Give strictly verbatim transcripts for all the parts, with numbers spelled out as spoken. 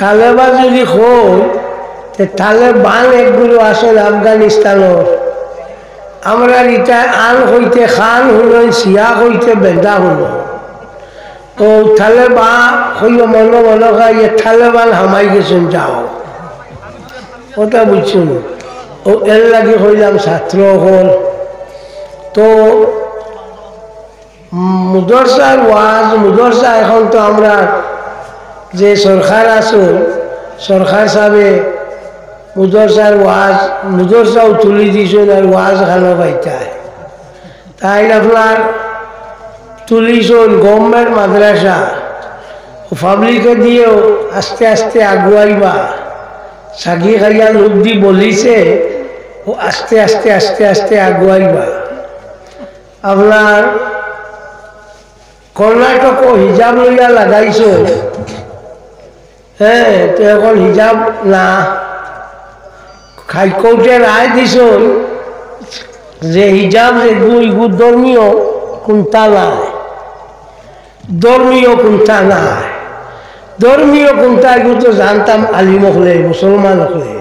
তালেবান যদি কই, তে তালেবান এক গুরু আছইন আফগানিস্তানর। আমরার ইতা আন কইতে খান হুনইন, সিয়া কইতে বেদা হুনইন। ও তালেবান কইলে মনো মনো কয়, "এ তালেবান হামাই গেছইন, যাও।" কথা বুঝছইন? ও এর লাগি কইলাম ছাত্র অকল। তো মুদরসার ওয়াজ, মুদরসা এখন তো আমরার যে সরকার আছইন, সরকার সাবে মুদরসার ওয়াজ, মুদরসাও তুলি দিছইন আর ওয়াজ খানো পাইতায়। তাইন আপনার তুলিছইন গভর্নমেন্ট মাদ্রাসা, ও পাবলিকে দিয়াও আস্তে আস্তে আগুয়াইবা। সাগি খাইয়া লোক দি বলিছে, ও আস্তে আস্তে আস্তে আস্তে আগুয়াইবা। আপনার কর্ণাটকও হিজাব লইয়া লাগাইছইন। হ্যাঁ, তো এখন হিজাব না, হাইকোর্টে রায় দিছইন যে হিজাব যেগু, ইগু ধর্মীয় কুন্তা নায়, ধর্মীয় কুন্তা নায়। ধর্মীয় কুন্তা ইগু তো জানতাম আলিম অকলে, মুসলমান অকলে।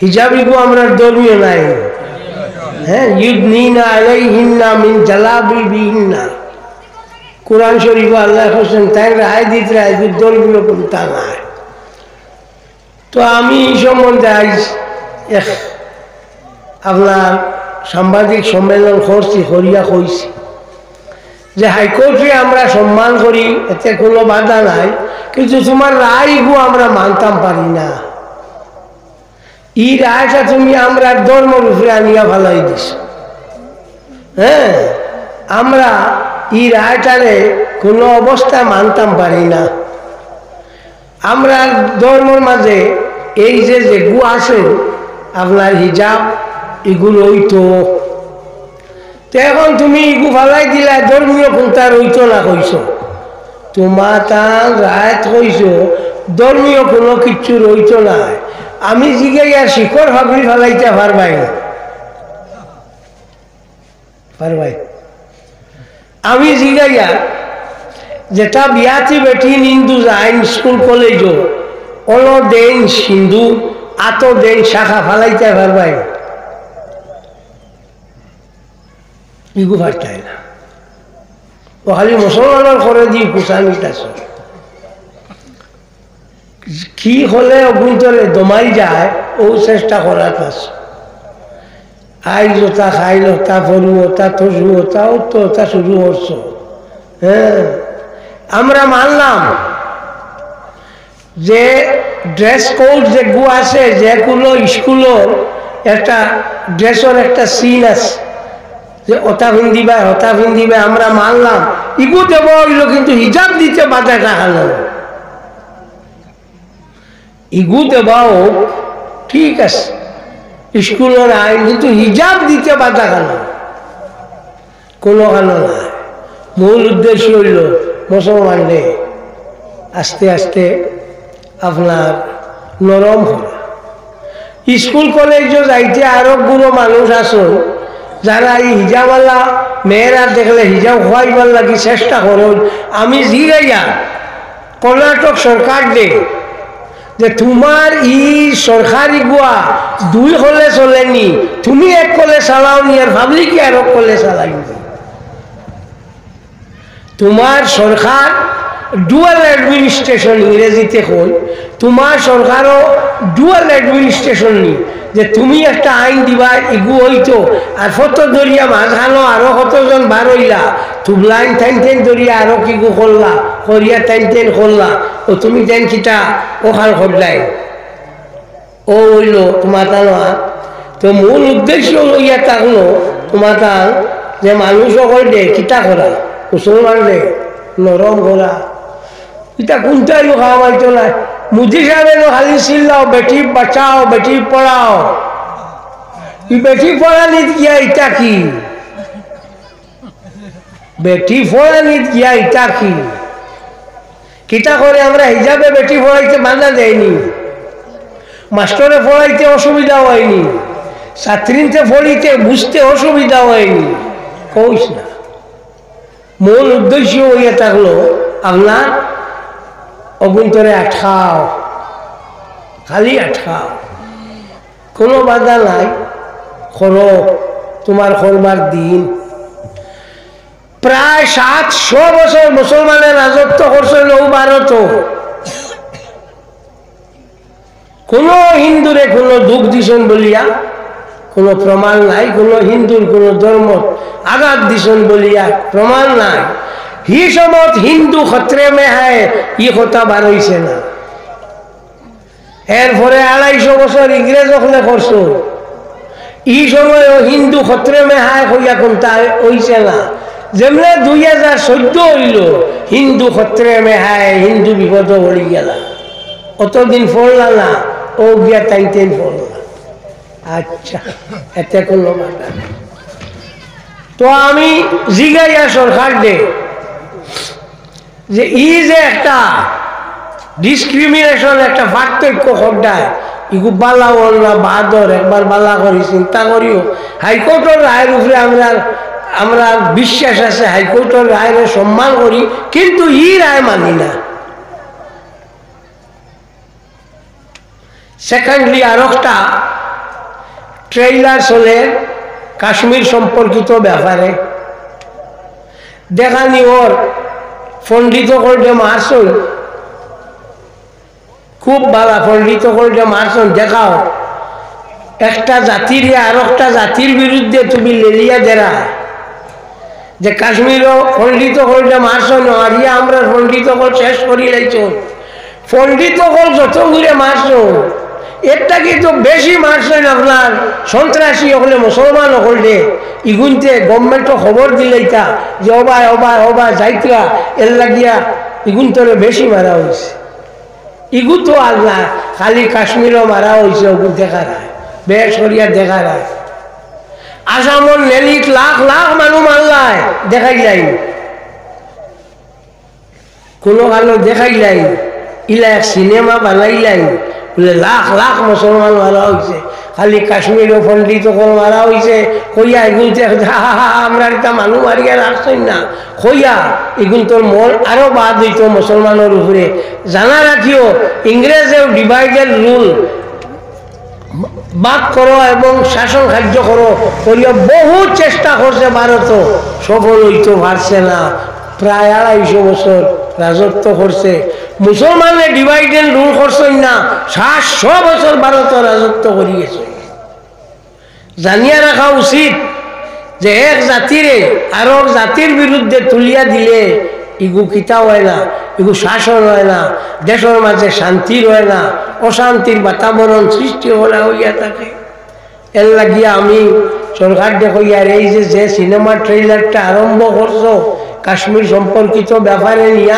হিজাব ইগু আমরার ধর্মীয় নায়। হ্যাঁ, ইউদনিনা আলাইহিন্না মিন জালাবিবিহিন্না। কোরআন শরীফো আল্লায় কইছইন, তাইন রায় দিতরা, ইগু ধর্মীয় কুন্তা নায়। তো আমি ই সম্বন্ধে আইজ এক আপনার সাংবাদিক সম্মেলন করছি, করিয়া কইছি যে হাইকোর্টরে আমরা সম্মান করি, এতে কোনো বাধা নাই, কিন্তু তুমার রায় ইগু আমরা মানতাম পারি না। ই রায়টা তুমি আমরার ধর্মর উপরে আনিয়া ফালাই দিছো। হ্যাঁ, আমরা ই রায়টারে কোনো অবস্থায় মানতাম পারি না। আমরার ধর্মর মাঝে এই যে যেগু আছে আপনার হিজাব, ইগু রইতো। তো এখন তুমি ইগু ফালাই দিলা, ধর্মীয় কুন্তা রইতো না কইছো। তুমার তান রায়ত কইছো, ধর্মীয় কোনো কিচ্ছু রইতো না। আমি জিগাইয়ার শিখর ফাগড়ি ফালাইতা পারবায় নি? পারবায়? আমি জিগাইয়ার যেতা বিয়াতি বেটিন ইন্দু যাইন স্কুল কলেজো, অলো দেইন সিন্দুর, আতো দেইন শাখা, ফালাইতা পারবায় নি? ইগু পারতায় না। ও খালি মুসলমানর ঘরো দি কুসানিত আছে। কি হলে অভ্যন্তরে দমাই যায়, ও চেষ্টা করাত আছে। আইজ ওতা, খাইল ওতা, ফরু ওতা, থসু ওতা, ও তো ওতা শুরু করছো। হ্যাঁ, আমরা মানলাম যে ড্রেস কোড যেগু আছে, যে কোনো স্কুলর একটা ড্রেসর একটা সিন আছে, যে ওতা পিন্দিবা, হতা পিন্দিবা, আমরা মানলাম। ইগু দেওয়া অইলো, কিন্তু হিজাব দিতে বাধা রাখা না। ইগু দেওয়া হোক, ঠিক আছে, স্কুলর আইন, কিন্তু হিজাব দিতে বাধা কেন? কোনো কারণ নাই। মূল উদ্দেশ্য অইলো মুসলমানরে আস্তে আস্তে আপনার নরম করা। স্কুল কলেজো যাইতে আরো গুরু মানুষ আছইন, যারা ই হিজাবওয়ালা মেয়েরা দেখলে হিজাব খুয়াইবার লাগি চেষ্টা করইন। আমি জিগাইয়ার কর্ণাটক সরকাররে যে তুমার ই সরকার ইগুয়া দুই হলে চলেনি, তুমি এক হলে চালাওনি আর পাবলিকে আরো হলে চালাইনি। তুমার সরকার ডুয়াল অ্যাডমিনিস্ট্রেশন ইংরেজিতে কয়, তুমার সরকারও ডুয়াল অ্যাডমিনিস্ট্রেশন নি, যে তুমি একটা আইন দিবা, ইগু অইতো, আর ফটো ধরিয়া মাঝখানো আরো কতজন বার অইলা, তুবলাইন টাইন টাইন ধরিয়া আরো কিগু করলা, করিয়া টাইন টাইন করলা, ও তুমি টাইন কিতা ওখান করলাই। ও অইলো তুমার তান। তো মূল উদ্দেশ্য অইয়া থাকলো তুমার তান যে মানুষ অকলরে কিতা করা, মুসলমানরে নরম করা। ইতা কুনটাইও কাম অইতো নায়। মোদি সাহেবে তো খালি চিল্লাও, বেটি বাঁচাও, বেটি পড়াও। ই বেটি পড়ানিত গিয়া ইতা কি? বেটি পড়ানিত গিয়া ইতা কি? কিতা করে আমরা হিজাবে বেটি পড়াইতে বাধা দেয়নি, মাস্টরে পড়াইতে অসুবিধা অয়নি, ছাত্রীতে পড়িতে বুঝতে অসুবিধা অয়নি, কইস না। মূল উদ্দেশ্য অইয়া থাকলো আপনার অভ্যন্তরে আটকাও। খালি আটকাও, কোনো বাধা নাই, করো, তোমার করবার দিন। প্রায় সাতশো বছর মুসলমানে রাজত্ব করছইন অউ ভারতো। কোনো হিন্দুরে কোনো দুখ দিছইন বলিয়া কোনো প্রমাণ নাই, কোনো হিন্দুর কোনো ধর্ম আঘাত দিছইন বলিয়া প্রমাণ নাই। হি সমত হিন্দু খতরে মে হ্যায়, ই কথা বার অইছে না। এরপরে আড়াইশো বছর ইংরেজ অকলে করছইন, ই সময়ও হিন্দু খতরে মে হ্যায় কইয়া কুন্তা অইছে না। যেমনে দুই হাজার চৌদ্দ অইলো, হিন্দু খতরে মে হ্যায়, হিন্দু বিপদো পড়ি গেলা। অতদিন পড়লা না, অউ গিয়া তাইন তাইন পড়লা। আচ্ছা, এতে কোনো বাধা নাই। তো আমি জিগাইয়া সরকাররে যে ই যে একটা discrimination, একটা পার্থক্য কররায়, ইগু বালা অর না বাদ অর, একবার বালা করি চিন্তা করিও। হাইকোর্টর রায়ের উপরে আমরার, আমরার বিশ্বাস আছে, হাইকোর্টর রায়রে সম্মান করি, কিন্তু ই রায় মানি না। Secondly, আরোকটা trailer চলের কাশ্মীর সম্পর্কিত ব্যাপারে। দেখানি অর পণ্ডিত অকলরে মারছইন, খুব বালা পণ্ডিত অকলরে মারছইন। দেখাও, একটা জাতিরে আরোকটা জাতির বিরুদ্ধে তুমি লেলিয়া দেরায়, যে কাশ্মীরো পণ্ডিত অকলরে মারছইন, মারিয়া আমরার পণ্ডিত অকল শেষ করি লাইছইন। পণ্ডিত অকল যত করে মারছইন, এর থাকি তো বেশি মারছইন আপনার সন্ত্রাসী অকলে মুসলমান অকলরে। ইগুনতে government-ও খবর দিলাইতা যে, "ও ভাই, ও ভাই, ও ভাই, যাইতরা", এর লাগিয়া ইগুনতরে বেশি মারা অইছে। ইগু তো আর না, খালি কাশ্মীরো মারা অইছে, ওগু দেখারায়, বেশ করিয়া দেখারায়। আসামর নেলিত লাখ লাখ মানুষ মারলায়, দেখাইলাইন। কোনো কালো দেখাইলাইন, ইলা এক সিনেমা বানাইলাইন, বুলে লাখ লাখ মুসলমান মারা অইছে, খালি কাশ্মীরো পণ্ডিত অকল মারা অইছে, কইয়া এগুনতে, "হা, হা, হা, আমরার ইতা মানুষ মারিয়া রাখছইন না", কইয়া, ইগুনতর মন আরো বাদ অইতো মুসলমানর উপরে। জানা রাখিও, ইংরেজেও divide and rule, ভাগ করো এবং শাসন কার্য করো, করিয়া বহুত চেষ্টা করছে ভারতও, সফল অইতো পারছে না। প্রায় আড়াইশো বছর রাজত্ব করছে। মুসলমানে divide and rule করছইন না, সাতশো বছর ভারতও রাজত্ব করি গেছে। জানিয়া রাখা উচিত যে এক জাতিরে আরক জাতির বিরুদ্ধে তুলিয়া দিলে ইগু কিতা অয় না, ইগু শাসন অয় না, দেশর মাঝে শান্তি রয় না, অশান্তির বাতাবরণ সৃষ্টি করা অইয়া থাকে। এর লাগিয়া আমি সরকাররে কইয়ার, এই যে, যে সিনেমার trailer-টা আরম্ভ করছো কাশ্মীর সম্পর্কিত ব্যাপারে নিয়া,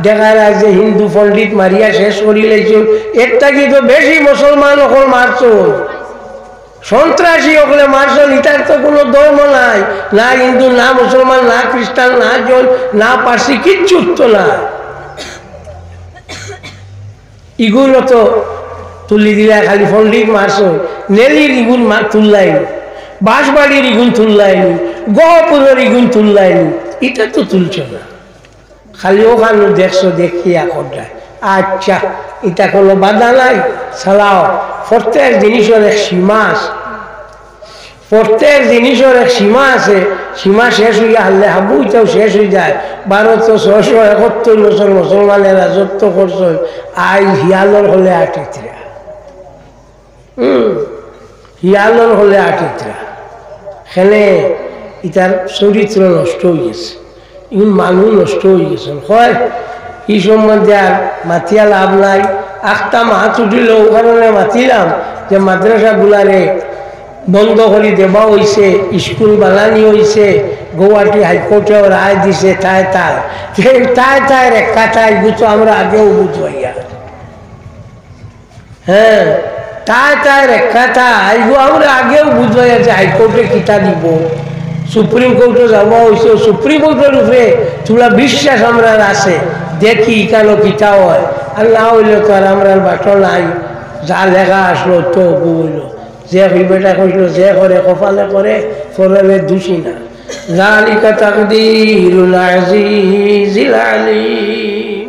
দেখারায় যে হিন্দু পণ্ডিত মারিয়া শেষ করি লাইছইন, এর থাকি তো বেশি মুসলমান অকল মারছইন। সন্ত্রাসী অকলে মারছইন, ইতার তো কোনো ধর্ম নাই, না হিন্দু, না মুসলমান, না খ্রিস্টান, না জৈন, না পার্সি, কিচ্ছু তো না। ইগুন তো তুলি দিলা, খালি পণ্ডিত মারছইন, নেলির ইগুন মা-, তুললাইন, বাঁশবাড়ির ইগুন তুললাইন, গহপুরের ইগুন তুললাইন, ইতা তো তুলছো না। খালি অখানো দেখছো, দেখিয়া কররায়। আচ্ছা, ইতা কোনো বাধা নাই, চালাও। প্রত্যেক জিনিসর এক সীমা আছে, প্রত্যেক জিনিসর এক সীমা আছে। সীমা শেষ অইয়া হারলে হাবু ইতাও শেষ অইযায়। ভারতো ছয়শো একাত্তর বছর মুসলমানে রাজত্ব করছইন, আইজ হিয়ালর হলে আটিতরা। হুম, হিয়ালর হলে আটিতরা। কেনে ইতার চরিত্র নষ্ট অইগেছে, ইগুন মানুষ নষ্ট অইগেছে। কয়, ই সম্বন্ধে আর মাতিয়া লাভ নাই। আখতা মাত উঠিল, অউ কারণে মাতিলাম যে মাদ্রাসাগুলারে বন্ধ করি দেওয়া অইছে, স্কুল বানানি অইছে, গৌহাটি হাইকোর্টেও রায় দিছে, তায় তায়। তে তায় তায় রে কাতায়, ইগু তো আমরা আগেও বুঝবাইয়া। হ্যাঁ, তায় তায় রে কাতায়, ইগু আমরা আগেও বুঝবাইয়া যে হাইকোর্টে কিতা দিব, সুপ্রিম কোর্টে যাওয়া অইছে, সুপ্রিম কোর্টের উপরে থুড়া বিশ্বাস আমরার আছে, দেখি ইখানো কিতা অয়, আর না অইলে তো আর আমরার বাটো নাই, যা লেখা আসলো তো অগু অইলো। যে কইবেটা কইলো, যে করে কপালে করে, পররে দুষি না। ذلك تقدير العزيز العليم।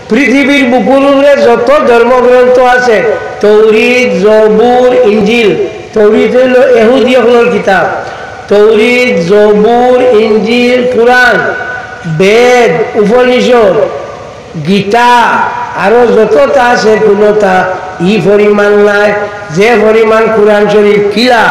পৃথিবীর বুকুর উপরে যত ধর্মগ্রন্থ আছে, তৌরিত, জবুর, ইঞ্জিল, তৌরিত অইলো এহুদি অকলর কিতাব, তৌরিত, জবুর, ইঞ্জিল, কুরআন, বেদ, উপনিষদ, গীতা, আরো যততা আছে, কুনুতা ই পরিমাণ নাই, যে পরিমাণ কুরআন শরীফ। কিলা?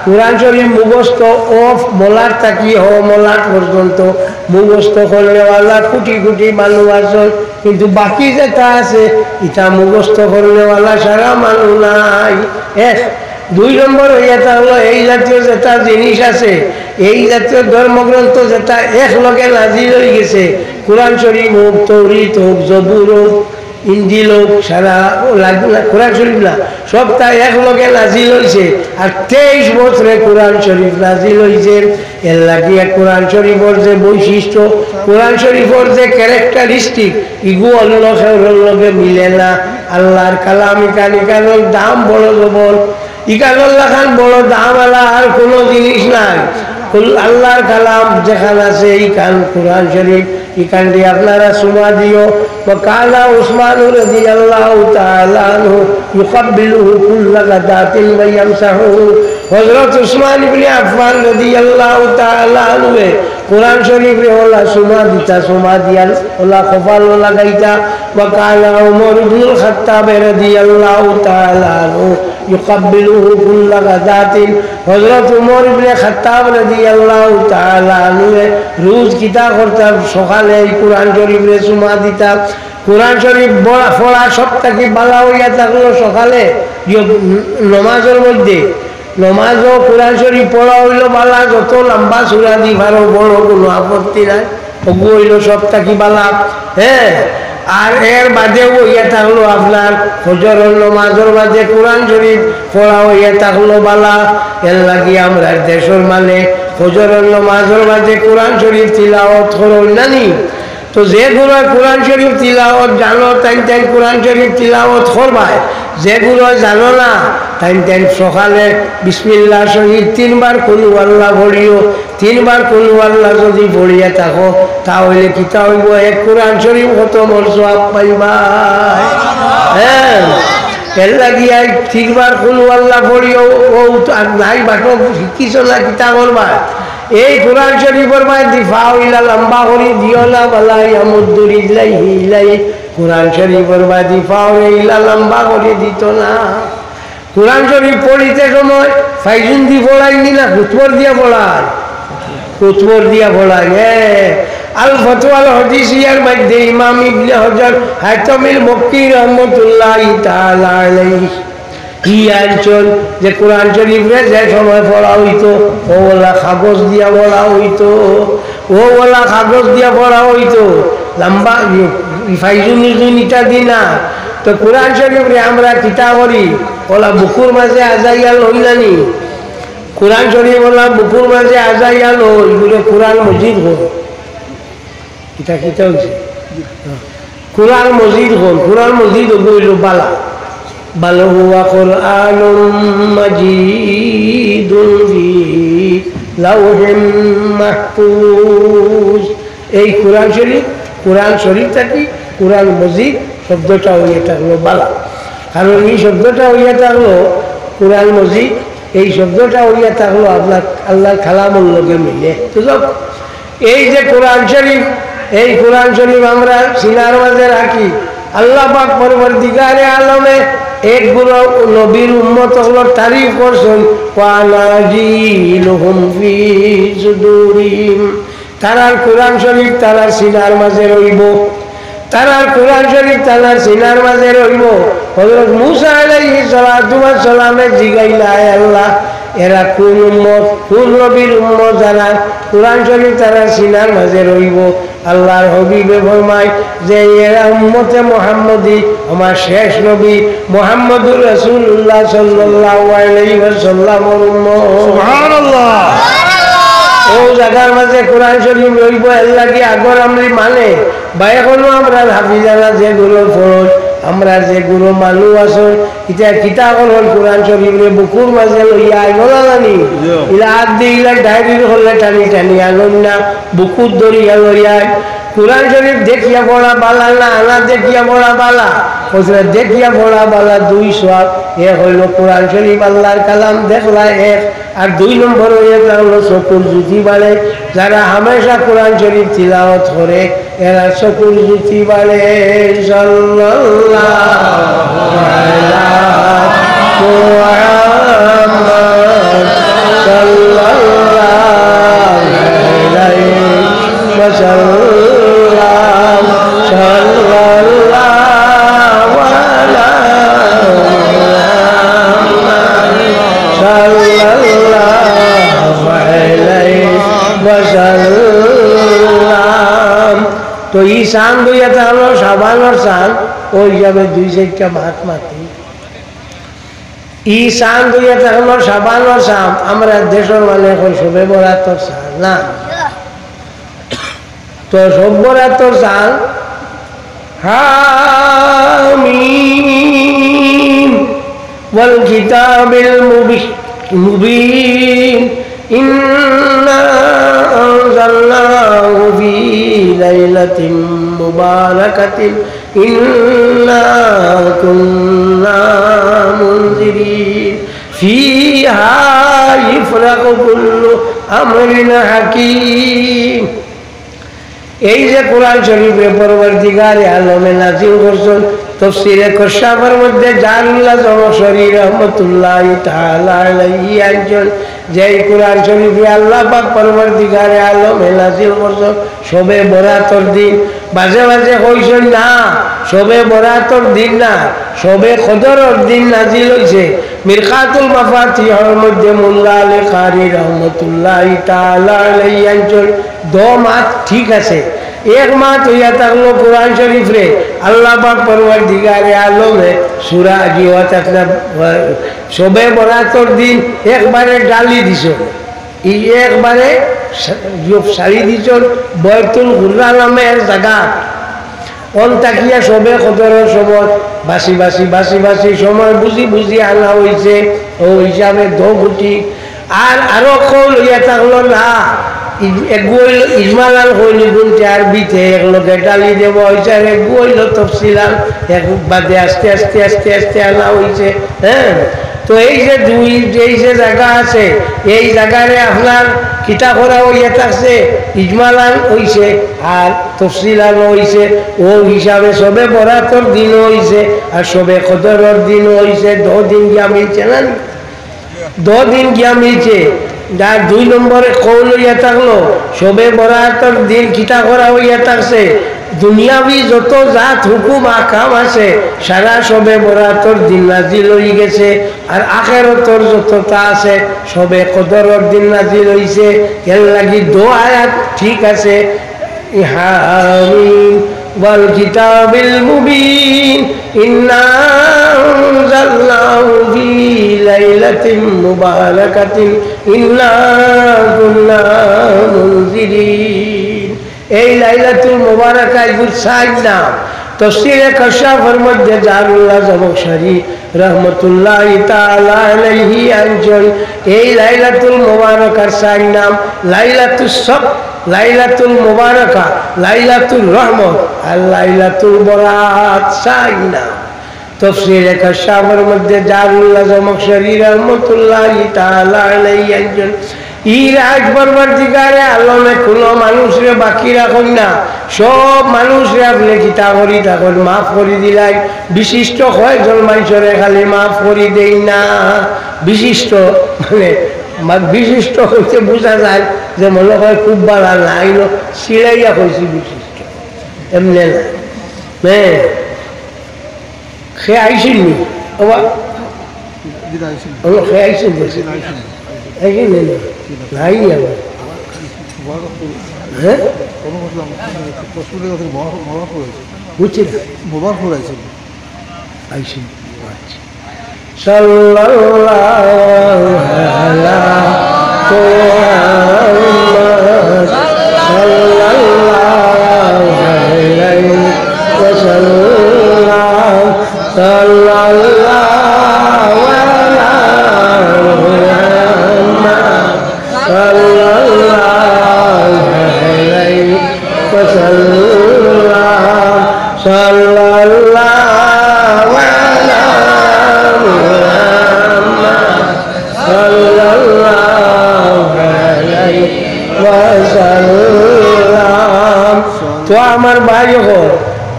কুরআন শরীফ মুখস্থ অফ মলাট থাকি হ মলাট পর্যন্ত মুখস্থ করনেওয়ালা কুটি কুটি মানুষ আছে, কিন্তু বাকি যেতা আছে, ইতা মুখস্থ করনেওয়ালা সারা মানুষ নাই। এক। দুই নম্বর অইয়া থাকলো, এই জাতীয় যেতা জিনিস আছে, এই জাতীয় ধর্মগ্রন্থ যেতা একলগে নাজিল অইগেছে, কুরআন শরীফ অউক, তৌরিত অউক, জবুর অউক, ইঞ্জিল অউক, সারা, ও লাগ-, না, কুরআন শরীফ না, সবতা একলগে নাজিল অইছে। আর তেইশ বছরে কুরআন শরীফ নাজিল অইছে। এরলাগি কুরআন শরীফর যে বৈশিষ্ট্য, কুরআন শরীফর যে characteristic, ইগু অন্য কেউর লগে মিলে না। আল্লার কালাম ইখান, ইখানর দাম বড় জবর, ইখানর লাখান বড় দাম আলা আর কুনু জিনিস নাই। কুল-, আল্লার কালাম যেখান আছে, ইখান কুরআন শরীফ, ইখান দি আপনারা চুমা দিও। وكان عثمان رضي الله تعالى عنه يقبله كل غداة ويمسحه। হযরত উসমান ইবনে আফফান রাদিয়াল্লাহু তাআলা আনহু কুরআন শরীফরে অলা চুমা দিতা, চুমা দিয়া অলা কপালো লাগাইতা। وكان عمر بن الخطاب رضي الله تعالى عنه يقبله كل غداة। হযরত উমর ইবনে খাত্তাব রাদিয়াল্লাহু তাআলা আনহু রোজ কিতা করতা, সকালে এই কুরআন শরীফরে চুমা দিতা। কুরআন শরীফ বড়া-, পড়া সব থাকি বালা অইয়া থাকলো সকালে, ইয়ো, নমাজর মধ্যে। নমাজও কুরআন শরীফ পড়া অইলো বালা, যত লম্বা সূরা দি পারো পড়ো, কুনু আপত্তি নাই। অগু অইলো সব থাকি বালা। হ্যাঁ, আর এর বাদেও অইয়া থাকলো আপনার ফজরর নমাজর বাদে কুরআন শরীফ পড়া অইয়া থাকলো বালা। এরলাগি আমরার দেশর মাঝে ফজরর নমাজর বাদে কুরআন শরীফ তিলাওয়াত করইন না নি? তো যেগুলো কুরআন শরীফ তিলাওয়াত জানো, তাইন তাইন কুরআন শরীফ তিলাওয়াত করবায়। যেগুলো জানো না, তাইন তাইন সকালে বিসমিল্লাহ সহিত তিনবার কুল হু আল্লাহ পড়িও। তিনবার কুল হু আল্লাহ যদি পড়িয়া থাকো, তা অইলে কিতা অইবো? এক কুরআন শরীফ খতমর সওয়াব পাইবায়। হ্যাঁ, এরলাগি আই তিনবার কুল হু আল্লাহ পড়িও। ও তো আর নাই বাটো, শিখিছো না, কিতা করবায়? এই কুরআন শরীফর বাদে পাও ইলা লম্বা করি দিও না, ওয়ালা ইয়ামুদ্দু রিজলাইহি ইলাইহি। কুরআন শরীফর বাদে পাও ইলা লম্বা করি দিতো না। কুরআন শরীফ পড়িতে সময় ফাইজুন দি পড়াইন নি না, কুতবর দিয়া পড়াইন? কুতবর দিয়া পড়াইন। হ্যাঁ, আল ফতওয়াল হদিসিয়ার মধ্যে ইমাম ইবনে হজর হাইতামিল মক্কি রহমতুল্লাহি তাআলা আলাইহি ই আনছইন যে কুরআন শরীফরে যে সময় পড়া অইতো, অউ ওলা কাগজ দিয়া পড়া অইতো, অউ ওলা কাগজ দিয়া পড়া অইতো, লম্বা ই-, ই ফাইজুন ইজুন ইতা দি না। তো কুরআন শরীফরে আমরা কিতা করি, ওলা বুকুর মাঝে আজাইয়া লই না নি? কুরআন শরীফ ওলা বুকুর মাঝে আজাইয়া লই, ইগুরে কুরআন মজিদ কই। কিতা কিতা অইছে? কুরআন মজিদ কই, কুরআন মজিদ অগু অইলো বালা। بل هو قرآن مجيد في لوح محفوظ। এই কুরআন শরীফ, কুরআন শরীফ থাকি কুরআন মজিদ শব্দটা অইয়া থাকলো বালা। কারণ ই শব্দটা অইয়া থাকলো কুরআন মজিদ, এই শব্দটা অইয়া থাকলো আপনার আল্লার কালামর লগে মিলে। তো যাক, এই যে কুরআন শরীফ, এই কুরআন শরীফ আমরা সিনার মাঝে রাখি। আল্লাহ পাক পরওয়ারদিগারে আলমে এক গুরু নবীর উম্মত অকলর তারিফ করছইন, "ওয়ানাজিলুহুম ফি সুদুরিহিম।" তারার কুরআন শরীফ তারার সিনার মাঝে রইবো। তারার কুরআন শরীফ তারার সিনার মাঝে রইবো। হযরত মুসা আলাইহিস সালাতু ওয়াস সালামে জিগাইলা, "আয় আল্লাহ, এরা কুন উম্মত, কুন নবীর উম্মত যারা কুরআন শরীফ তারার সিনার মাঝে রইবো?" আল্লার হাবিবে ফরমায় যে, "এরা উম্মতে মুহাম্মদী, আমার শেষ নবী মুহাম্মদুর রাসূলুল্লাহ সাল্লাল্লাহু আলাইহি ওয়াসাল্লামর উম্মত।" সুবহানাল্লাহ। অউ জাগার মাঝে কুরআন শরীফ রইবো, এরলাগি আগর আমলি মানে, বা এখনো আমরার হাফিজানা যেগুলো পড়ইন, আমরার যেগুলো মানুষ আছইন, ইতা কিতা করইন, কুরআন শরীফরে বুকুর মাঝে লইয়া আইন, অলা না নি? ইলা আত দি ইলা ডায়েরির হলে টানি টানি আনইন না, বুকুত ধরিয়া লইয়া আইন। কোরআন শরীফ দেখিয়া পড়া বালা না, না দেখিয়া পড়া বালা? কইছে, দেখিয়া পড়া বালা দুই সওয়াব। এক অইলো কোরআন শরীফ আল্লাহর কালাম দেখলা এক, আর দুই নম্বর অইয়া তার অইলো চকুর জ্যোতি বাড়ে। যারা হামেশা কোরআন শরীফ তিলাওয়াত করে, এরা চকুর জ্যোতি বাড়ে। সাল্লাল্লাহু আলা মুহাম্মদ, সাল্লাল্লাহু আলাইহি ওয়াসাল্লাম, সাল্লাল্লাহু আলা মুহাম্মদ, সাল্লাল্লাহু আলাইহি ওয়াসাল্লাম। তো ই চান অইয়া থাকলো শাবানর চান, অউ হিসাবে দুই চাইরটা মাত মাতি। ই চান অইয়া থাকলো শাবানর চান, আমরা দেশর মানে অখন শবে বরাতর চান না। তো শব বরাতর চান, হামিম। والكتاب المبي-، المبين. إنا أنزلناه في ليلة مباركة إنا كنا منذرين. فيها يفرق كل أمر حكيم. এই যে কোরআন শরীফরে পরওয়ারদিগারে আলমে নাজিল করছইন, তফসিরে কশশাফর মধ্যে জারুল্লাহ জমখশরী রহমতুল্লাহি তাআলা আলাইহি আনছইন, যে এই কোরআন শরীফরে আল্লাহ পাক পরওয়ারদিগারে আলমে নাজিল করছইন শবে বরাতর দিন। বাজে বাজে কইছইন না, শবে বরাতর দিন না, শবে কদরর দিন নাজিল অইছে। মিরকাতুল মাফাতিহর মধ্যে মোল্লা আলী কারি রহমতুল্লাহি তাআলা আলাইহি আনছইন, দো মাত ঠিক আছে। এক মাত অইয়া থাকলো কোরআন শরীফরে আল্লাহ পাক পরওয়ারদিগারে আলমে সূরা, জি অইয়া থাকলো, শবে বরাতর দিন একবারে ঢালি দিছইন। ই একবারে সা-, ইয়ো সারি দিছইন বয়তুল গুররা নামে এক জাগা। অন থাকিয়া শবে কদরর সময় বাছি বাছি, বাছি বাছি সময় বুঝি বুঝি আনা অইছে, অউ হিসাবে দো গুটি। আর আরো কওল অইয়া থাকলো না, ইজ-, এগু অইলো ইজমালান কইনি গুনতে আরবিতে, এক লগে ঢালি দেওয়া অইছে, আর এগু অইলো তফসিলান, এক বাদে আস্তে আস্তে আস্তে আস্তে আনা অইছে, হ্যাঁ। তো এই যে দুই, এই যে জাগা আছে, এই জাগারে আপনার কিতা করা অইয়া থাকছে, ইজমালান অইছে, আর তফসিলান অইছে, অউ হিসাবে শবে বরাতর দিনও অইছে, আর শবে কদরর দিনও অইছে, দো দিন গিয়া মিলছে না নি? দো দিন গিয়া মিলছে। যার দুই নম্বরে কওল অইয়া থাকলো, শবে বরাতর দিন কিতা করা অইয়া থাকছে, দুনিয়াবি যত জাত হুকুম আহকাম আছে, সারা শবে বরাতর দিন নাজিল অইগেছে। আর আখেরাতর যততা আছে, শবে কদরর দিন নাজিল অইছে। এর লাগি দো আয়াত ঠিক আছে। হামিম, والكتاب المبين. إنا أنزلناه في ليلة مباركة إنا كنا منذرين. এই লাইলাতুল মুবারাকা ইগুর চাইর নাম। তফসিরে কশশাফর মধ্যে জারুল্লাহ জমখশরী রহমতুল্লাহি তাআলা আলাইহি আনছইন, এই লাইলাতুল মুবারাকার চাইর নাম, লাইলাতুস সক, লাইলাতুল মুবারাকা, লাইলাতুর রহমত, আর লাইলাতুল বরাত, চাইর নাম। তফসিরে কশশাফর মধ্যে জারুল্লাহ জমখশরী রহমতুল্লাহি তাআলা আলাইহি আনছইন, ই রাইত পরওয়ারদিগারে আলমে কুনু মানুষরে বাকি রাখইন না, সব মানুষরে আপনে কিতা করি থাকইন, মাফ করি দিলাইন। বিশিষ্ট কয়জন মানষরে খালি মাফ করি দেইন না, বিশিষ্ট মানে মা-, বিশিষ্ট কইতে বুঝা যায় যে মনে অয় খুব বালা না, ইনো চিড়াইয়া কইছি বিশিষ্ট, এমনে না। হ্যাঁ, হে আইছইন নি? ওবা, দিদা আইছইন। ও, হে আইছইন নি? দিদা আইছইন। আইছইন নি? নাই আবার। মুবারক করি। হ্যাঁ? কোনো মসলা মুসলিম কষ্ট করে গেছে, মুবারক, মুবারক করেছে। বুঝছি না? মুবারক করেছে। আইছইন। আচ্ছা। সাল্লাল্লাহু আলা মুহাম্মদ, সাল্লাল্লাহু আলাইহি ওয়াসাল্লাম। সাল্লাল্লাহু আলা মুহাম্মদ, সাল্লাল্লাহু আলাইহি ওয়াসাল্লাম। وعلى محمد صلى الله عليه وسلم। তো আমার ভাই অকল,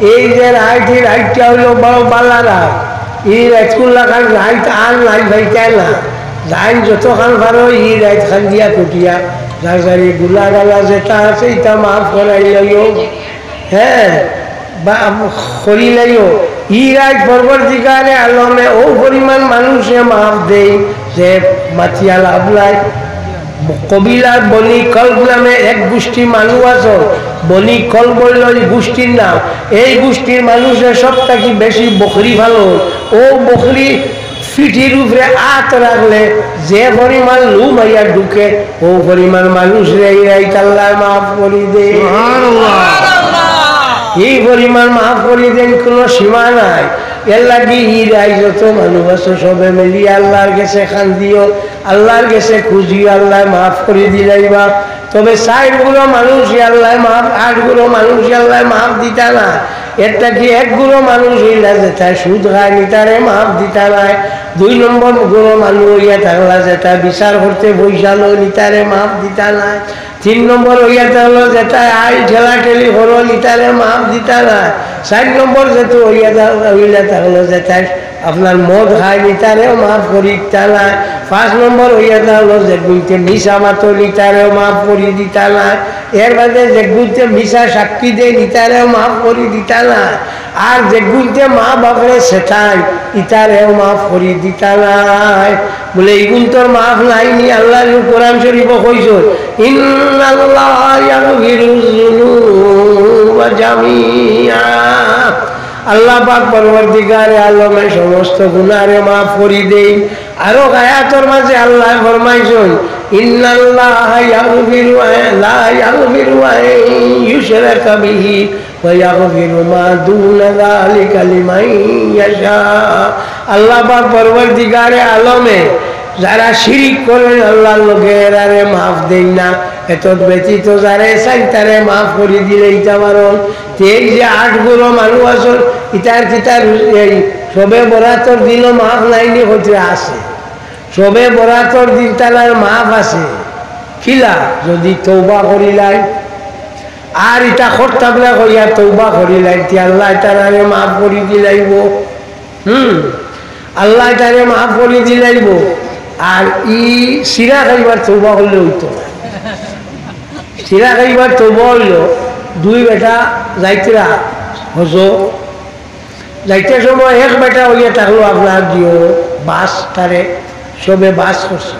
এই যে রাইত, এই রাইতটা অইলো বড় বালা রাইত। এই রাইতকুর লাখান রাইত আর নাই পাইতায় না। যাইন যতখান পারো, এই রাইত খান্দিয়া কুটিয়া, যার যার এই গুলা গালা যেটা আছে, ইটা মাফ করাই লইও। হ্যাঁ, বা করি লইও। ই রাইত পরবর্তীকালে আলমে ও পরিমাণ মানুষে মাফ দেই যে মাতিয়া লাভ নাই। কবিলার বনি কলব নামে এক গোষ্ঠী মানুষ আছে, বনি কলব অইলো ই গোষ্ঠীর নাম। এই গোষ্ঠীর মানুষে সব থাকি বেশি বকরি পালন। ও বকরি ফিটির উপরে আত রাখলে যে পরিমাণ লুম আইয়া ঢুকে, ও পরিমাণ মানুষরে এই রাইত আল্লায় মাফ করি দেইন। সুবহানাল্লাহ। এই পরিমাণ মাফ করি দেইন, কোনো সীমা নাই। এর লাগি এই রাইত যত মানুষ আছে সবে মিলিয়া আল্লার গেছে কান্দিও, আল্লার গেছে খুজিও, আল্লায় মাফ করি দিলাইবা। তবে চাইর গুরু মানুষ আল্লায় মাফ, আট গুরু মানুষ আল্লায় মাফ দিতা না। এর থাকি এক গুরু মানুষ অইলা যেটায় সুদ খায়, ইতারে মাফ দিতা নায়। দুই নম্বর গুরু মানুষ অইয়া থাকলা যেটায় বিচার করতে পয়সা লয়, ইতারে মাফ দিতা নায়। তিন নম্বর অইয়া থাকলো যেটায় আইল ঠেলাঠেলি করো, ইতারে মাফ দিতা নায়। চাইর নম্বর যেটা অইয়া থাকলো, অইয়া থাকলো যেটায় আপনার মদ খায়, ইতারেও মাফ করি দিতা নায়। পাঁচ নম্বর অইয়া থাকলো যেগুইনতে মিছা মাতো, ইতারেও মাফ করি দিতা নায়। এর বাদে যেগুইনতে মিছা সাক্ষী দেয়, ইতারেও মাফ করি দিতা নায়। আর যেগুইনতে মা বাপরে ছেতায়, ইতারেও মাফ করি দিতা নায়। বলে, ইগুইনতর মাফ নাই নি? আল্লায় কোরআন শরীফো কইছইন, "ইন্নাল্লাহা ইয়াগফিরুজ যুনুবা জামিআ।" আল্লাহ পাক পরওয়ারদিগারে আলমে সমস্ত গুনারে মাফ করি দেইন। আরো আয়াতর মাঝে আল্লায় ফরমাইছইন, "ইন্নাল্লাহা ইয়াগফিরু, লা ইয়াগফিরু আন ইউশরাকা বিহি ওয়া ইয়াগফিরু মা দুনা যালিকা লিমান ইয়াশা।" আল্লাহ পাক পরওয়ারদিগারে আলমে যারা শিরিক করইন আল্লার লগে, এরারে মাফ দেইন না। এত ব্যতীত যারে চাইন তারে মাফ করি দিলে ইতা পারইন। তে এই যে আট গুরু মানুষ আছইন, ইতার কিতার এই শবে বরাতর দিনও মাফ নাই নি? কইতরা আছে। শবে বরাতর দিন তারার মাফ আছে। কিলা? যদি তওবা করিলাইন। আর ইতা করতাম না কইয়া তওবা করিলাইন, তে আল্লায় তারারে মাফ করি দিলাইবো। হুম, আল্লায় তারে মাফ করি দিলাইবো। আর ই সিরা খাইবার তওবা করলে অইতো না। সিরা খাইবার তওবা অইলো, দুই বেটা যাইতরা হজো, যাইতে সময় এক বেটা অইয়া থাকলো আপনার দিও বাস, তারে শবে বাস করছে।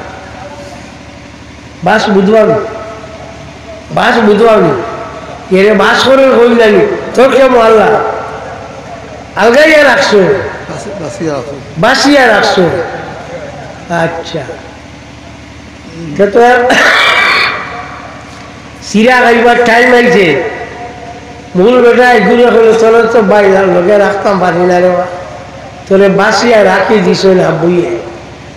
বাস বুঝবানি, বাস বুঝবানি, এরে বাস করে কইল জানি, তোর কে মহল্লা আলগাইয়া রাখছো, বাসি-, বাসিয়া রাখছো। বাসিয়া রাখছো। আচ্ছা, তে তো সিরা খাইবার টাইম আইছে। মূল বেটা এগুলো হলো, "চলো তো ভাই, আর লগে রাখতাম পারি না রে বা। তোরে বাসিয়া রাখি দিছ না বইয়ে।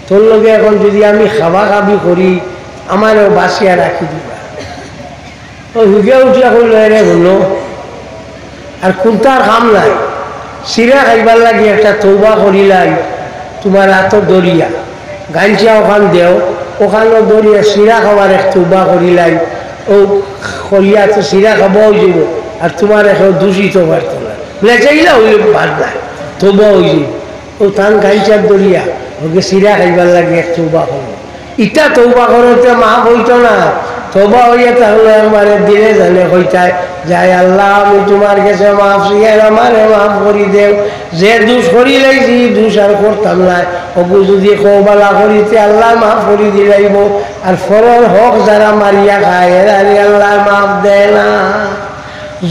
তোর লগে এখন যদি আমি খাবা খাবি করি, আমারেও বাসিয়া রাখি দিবা।" ও হুগিয়া উঠিয়া কইল, "এরে হুনো, আর কুন্তার কাম নাই, সিরা খাইবার লাগি একটা তওবা করিলাই, তুমার আতো দরিয়া, গাঞ্জা ওখান দেও, ওখানো দরিয়া সিরা খাবার এক তওবা করিলাই, ও করিয়া তো সিরা খাবা অইযিবো, আর তুমারে কেউ দূষিত পারতো না।" বুলে, "চাইলা অইলে বাদ নাই, তওবা অইযিবো।" ও তান গাঞ্জার দরিয়া, ওকে সিরা খাইবার লাগি এক তওবা করলো। ইটা তওবা করতে মাফ অইতো না। তওবা অইয়া থাকলো একবারে দিলে জানে কইতায়, "যাই আল্লাহ, আমি তুমার গেছে মাফ চাইয়ার, আমারে মাফ করি দেও। যে দুষ করিলাইছি, ই দুষ আর করতাম না। ওগু যদি কও বালা করিতে আল্লায় মাফ করি দিলাইবো। আর পরর হক যারা মারিয়া খায়, এরারে আল্লায় মাফ দেয় না।"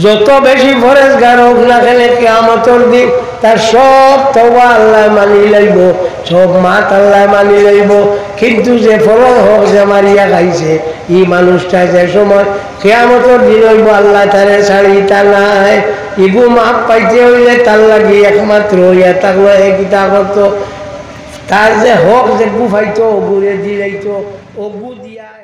যত বেশি পরেজগার হোক না কেনে, কিয়ামতর দিন তার সব তওবা আল্লায় মানি লইবো, সব মাত আল্লায় মানি লইবো। কিন্তু যে পরর হক যে মারিয়া খাইছে, ই মানুষটা যে সময় কিয়ামতর দিন অইবো, আল্লায় তারে ছাড়িতা নায়। ইগু মাফ পাইতে অইলে তার লাগি একমাত্র অইয়া থাকলো, এ কিতা করতো, তার যে হক যেগু পাইতো, ওগুরে দিলাইতো, ওগু দিয়া